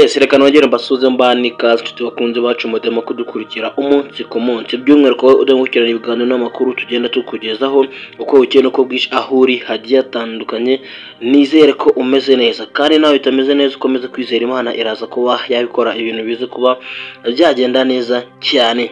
Yes, reka nongere mbasuze mbanika inshuti bakunze bacu mudema kudukurikira umunsi ku munsi, by'umwihariko wowe udakurikirana ibiganiro n'amakuru tugenda tukugezaho uko bukeye n'uko bwije aho uri hagiye hatandukanye. Nizere ko umeze neza, kandi nawe utameze neza ukomeze kwizera Imana iraza kuba yabikora ibintu bize kuba byagenda neza cyane.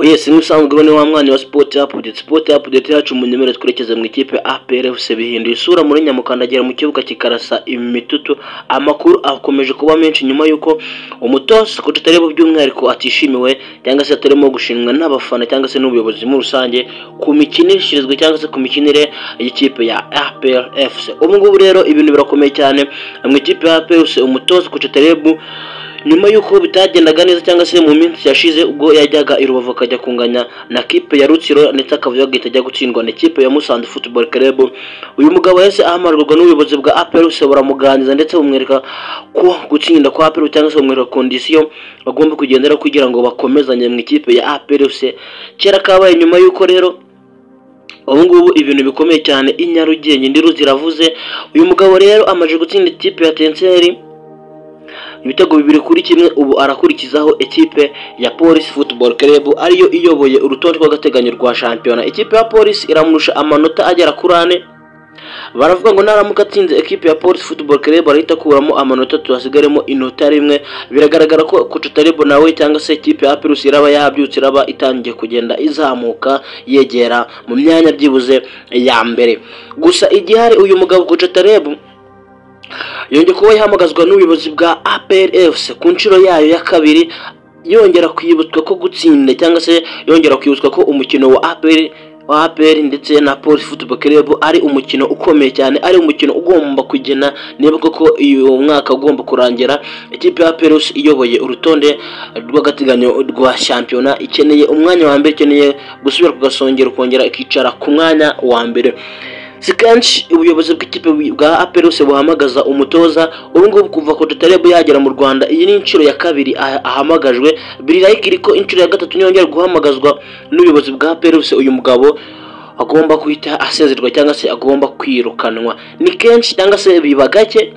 Yes, nk'ibisanzwe ni wa mwanya wa Sport Update. Sport Update yacu munyemere twerekeze mu ikipe APR FC bihinduye isura muri Nyamukandagira mu kibuga kikarasa imitutu. Amakuru akomeje kuba menshi nyuma y'uko umutoza Coach Taleb by'umwihariko atishimiwe cyangwa se atarimo gushimwa n'abafana cyangwa se n'ubuyobozi muri rusange ku mikinishirizwe cyangwa se ku mikinire y'ikipe ya APR FC. Ubu ngubu rero ibintu birakomeye cyane mu ikipe ya APR FC. Umutoza Coach Taleb nyuma y'uko bitagendaga neza cyangwa se mu minsi yashize ubwo yajyaga i Rubavu akajya kunganya na kipe ya Rutsiro ndetse akavuga agahita ajya gutsindwa na kipe ya Musanze Football Club, uyu mugabo yahise ahamagarwa n'ubuyobozi bwa APR buramuganiriza ndetse bumwereka ko gutsinda kwa APR cyangwa se bumwereka kondisiyo bagomba kugendera kugira ngo bakomezanye mu ikipe ya APR. Kera kabaye nyuma y'uko rero ubu ngubu ibintu bikomeye cyane i Nyarugenge indiru ziravuze. Uyu mugabo rero amaze gutsinda ikipe ya Etincelles ibitego 2-1, ubu arakurikizaho ekipe ya Police Football Club ariyo iyoboye urutonde rw'agateganyo rwa shampiyona. Ikipe ya Police iramurusha amanota agera kuri 4. Baravuga ngo naramuka atsinze ekipe ya Police Football Club arahita akuramo amanota 3 hasigaremo inota 1. Biragaragara ko Coach Taleb nawe cyangwa se ekipe ya APR iraba yabyutse, iraba itangiye kugenda izamuka yegera mu myanya byibuze ya mbere. Gusa igihari uyu mugabo Coach Taleb yongeye kuba yahamagazwa n'ubuyobozi bwa APR FC ku nshuro yayo ya kabiri, yongera kwibutswa ko gutsinda cyangwa se yongera kwibutswa ko umukino wa APR ndetse na Police Football Club ari umukino ukomeye cyane, ari umukino ugomba kugena niba koko uyu mwaka ugomba kurangira ikipe ya APR iyoboye urutonde rw'agateganyo rwa shampiyona, ikeneye umwanya wa mbere, ikeneye gusubira ku gasongero kongera ikicara ku mwanya wa mbere. Si kenshi ubuyobozi bw'ikipe bwa APR buhamagaza umutoza. Ubu ngubu kuva Coach Taleb yagera mu Rwanda iyi ni inshuro ya kabiri ahamagajwe. Birayikiri ko inshuro ya gatatu niyongera guhamagazwa n'ubuyobozi bwa APR uyu mugabo agomba guhita asezerwa cyangwa se agomba kwirukanwa. Ni kenshi cyangwa se biba gake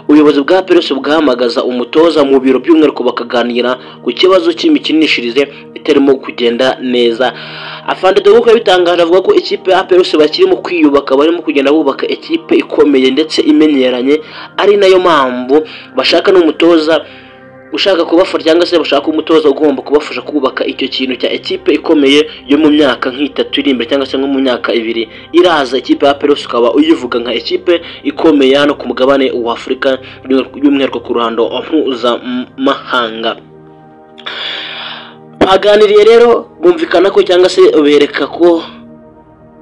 ubuyobozi bwa APR bwahamagaza umutoza mu biro by'umwihariko bakaganira ku kibazo cy'imikinishirize itarimo kugenda neza. Afande Dogo yabitangaje avuga ko ikipe ya APR bakirimo kwiyubaka, barimo kugenda bubaka ikipe ikomeye ndetse imenyeranye, ari nayo mpamvu bashaka n'umutoza ushaka kubafasha cyangwa se bashaka umutoza ugomba kubafasha kubaka icyo kintu cya ekipe ikomeye yo mu myaka nk'itatu iri imbere cyangwa se nko mu myaka 2 iraza. Ikipe ya APR ukaba uyivuga nka ekipe ikomeye hano ku mugabane wa Afurika by'umwihariko ku ruhando mpuzamahanga. Baganiriye rero bumvikana ko cyangwa se bereka ko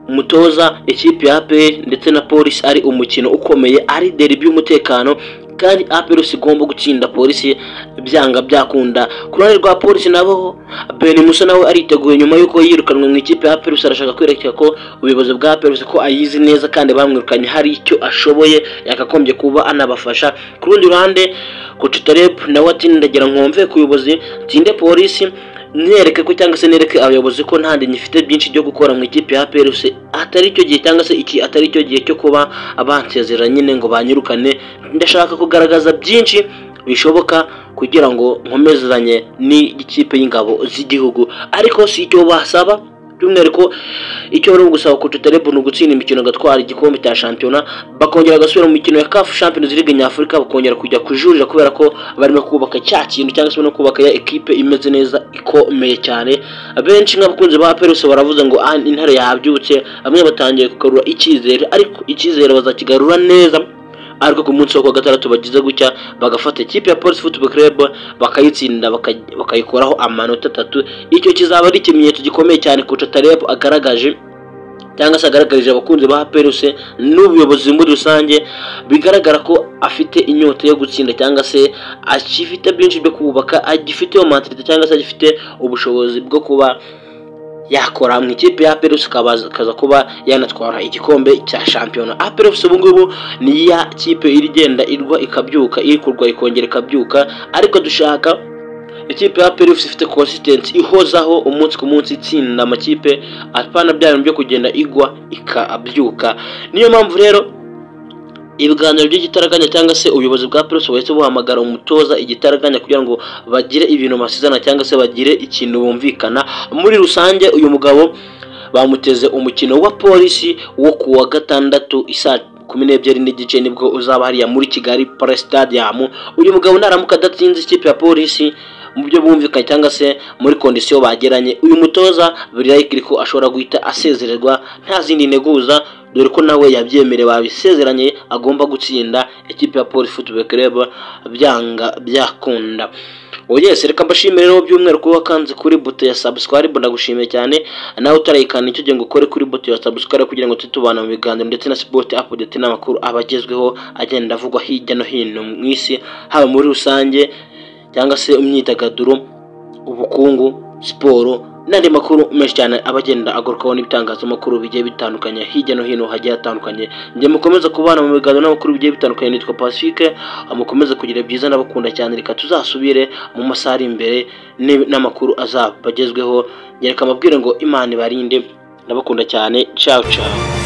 umutoza ikipe ya APR ndetse na Police ari umukino ukomeye, ari derby y'umutekano, kandi APR igomba gutsinda Police byanga byakunda. Ku ruhande rwa Police nabo Ben Musa nawe ariteguye nyuma y'uko yirukanwe mu ikipe ya APR, arashaka kwereka ko ubuyobozi bwa APR ko ayizi neza kandi bamwirukanye hari icyo ashoboye yakagombye kuba anabafasha. Ku rundi ruhande Coach Taleb nawe ati ndagira nkomve ku buyobozi nsinde Police nereke ko cyangwa se nereke abayobozi ko ntandi nyifite byinshi byo gukora mu ikipe ya APR atari cyo gihe cyangwa se iki atari cyo gihe cyo kuba abansezera nyine ngo banyirukane. Ndashaka kugaragaza byinshi bishoboka kugira ngo nkomezanye n'ikipe y'ingabo z'igihugu, ariko si icyo basaba. By'umwihariko icyo barimo gusaba Coach Taleb ni ugutsinda imikino agatwara igikombe cya shampiyona, bakongera gasubira mu mikino ya CAF Champions League nyafurika, bakongera kujya kujurira kubera ko barimo kubaka cya kintu cyangwa se no kubaka ya ekipe imeze neza ikomeye cyane. Abenshi nk'abakunzi ba APR baravuze ngo intare yabyutse, bamwe batangiye kugarura icyizere, ariko icyizere bazakigarura neza ariko ku munsi wa gatandatu bagize gutya bagafata ikipe ya Police Football Club bakayitsinda bakayikoraho amanota 3. Icyo kizaba ari ikimenyetso gikomeye cyane Coach Taleb agaragaje cyangwa se agaragarije abakunzi ba APR n'ubuyobozi muri rusange. Bigaragara ko afite inyota yo gutsinda cyangwa se akifite byinshi byo kubaka, agifite iyo mentality cyangwa se agifite ubushobozi bwo kuba yakora mu ikipe ya APR akaza kuba yanatwara igikombe cya shampiyona. APR ubu ngubu ni ya kipe irigenda irwa ikabyuka, iri kurwa ikongera ikabyuka, ariko dushaka ikipe ya APR ifite consistency ihozaho umunsi ku munsi itsinda amakipe, apana bya bintu byo kugenda igwa ikabyuka. Niyo mpamvu rero Ibiganiro by'igitaraganya cyangwa se ubuyobozi bwa APR buhise buhamagara umutoza igitaraganya kugira ngo bagire ibintu basizana cyangwa se bagire ikintu bumvikana. Muri rusange uyu mugabo bamuteze umukino wa Polisi wo kuwa gatandatu isaa 12:30 nibwo uzaba hariya muri Kigali Palace Stadium. Uyu mugabo naramuka adatsinze ikipe ya Polisi mu byo bumvikanye cyangwa se muri kondisiyo bageranye, uyu mutoza biri ko ashobora guhita asezererwa nta zindi nteguza, dore ko nawe yabyemerewe babisezeranye agomba gutsinda ikipe ya Police Football Club byanga byakunda. Yes, reka mbashimire rero by'umwihariko kuba wakanze kuri buto ya subscribe, ndagushimiye cyane. Nawe utarayikanda icyo gihe ngo ukore kuri buto ya subscribe kugira ngo tubana mu biganiro ndetse na sport update n'amakuru abagezweho agenda avugwa hirya no hino mu isi, haba muri rusange cyangwa se imyidagaduro, ubukungu, siporo n'andi makuru menshi cyane abagenda agarukaho n'ibitangazamakuru bigiye bitandukanye hirya no hino hagiye hatandukanye. Njye mukomeza kubana mu biganiro n'amakuru bigiye bitandukanye, nitwa Pacifique, mukomeze kugira byiza, ndabakunda cyane. Reka tuzasubire mu masaha ari imbere n'amakuru azabagezweho. Reka mbabwire ngo Imana ibarinde, ndabakunda cyane, ciao ciao.